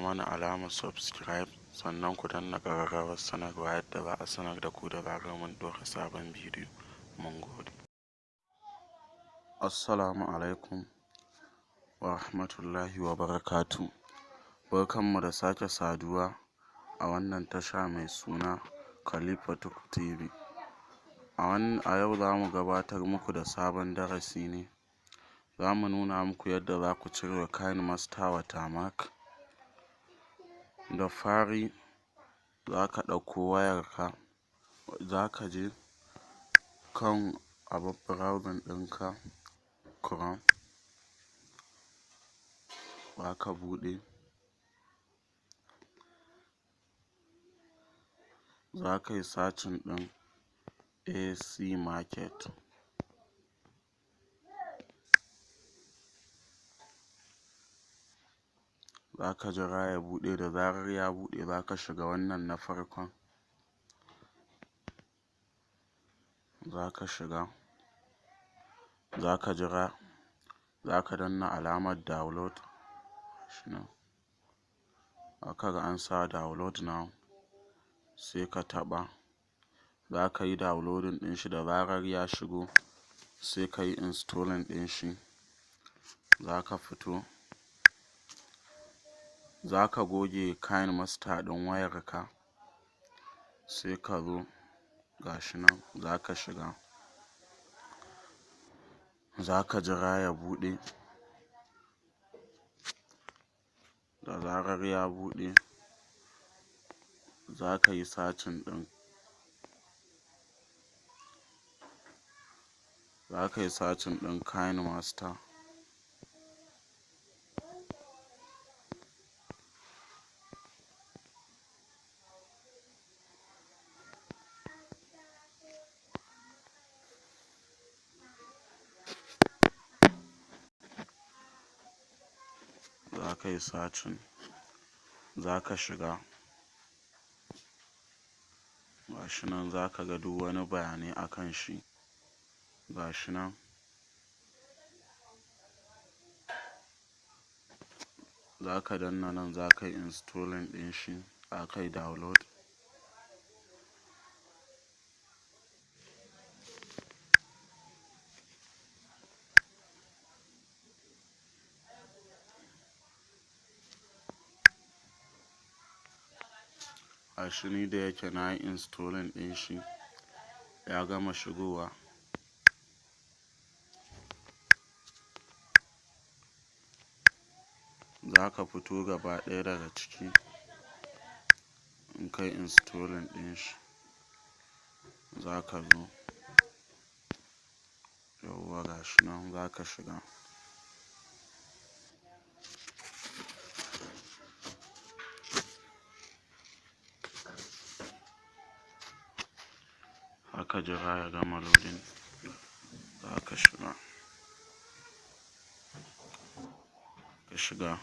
Mana alamar subscribe, sannan ku danna ƙararrawar sanarwa yadda za a sanar da ku da zarar mun ɗora sabon bidiyo. Mun gode. Assalamu alaikum wa rahmatullahi wa barakatuh. Barkanmu da sake saduwa a wannan tasha mai suna Khalifa Tuk TV. A yau zamu gabatar muku da sabon darasi ne. Zamu nuna muku yadda zaku cire KineMaster watermark. Da fari zaka ɗauko wayarka, zaka je kan abar browsing ɗinka, Chrome, zaka buɗe, zaka yi searching ɗin AC Market. Zaka jira ya buɗe. Da zarar ya buɗe, zaka shiga wannan na farkon. Zaka shiga, zaka jira, zaka danna alamar download. Gashi nan, zaka ga an sa "Download now", sai ka taɓa. Zaka yi downloading ɗin shi. Da zarar ya shigo, sai ka yi installing ɗin shi. Zaka fito, zaka goge KineMaster ɗin wayarka, sai ka zo, gashi nan, zaka shiga, zaka jira ya buɗe. Da zarar ya buɗe, zaka yi searching ɗin KineMaster. Zaka yi searching, zaka shiga, gashi nan, zaka ga duk wani bayanai akan shi. Gashi nan, zaka danna nan, zaka yi installing ɗin shi, zaka yi download. Gashi, ni da yake nayi installing ɗin shi, ya gama shigowa. Zaka fito gaba ɗaya daga ciki. In kayi installing ɗin shi, zaka zo, yawwa, gashi nan, zaka shiga, zaka jira ya gama loading, zaka shiga, ka shiga.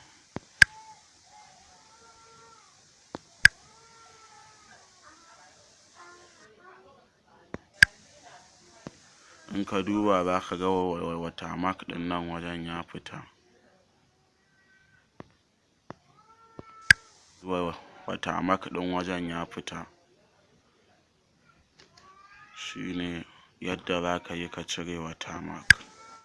In ka duba, zaka ga watermark ɗin nan wajen ya fita. Watermark ɗin wajen ya fita. Shine yadda zaka yi ka cire watermark.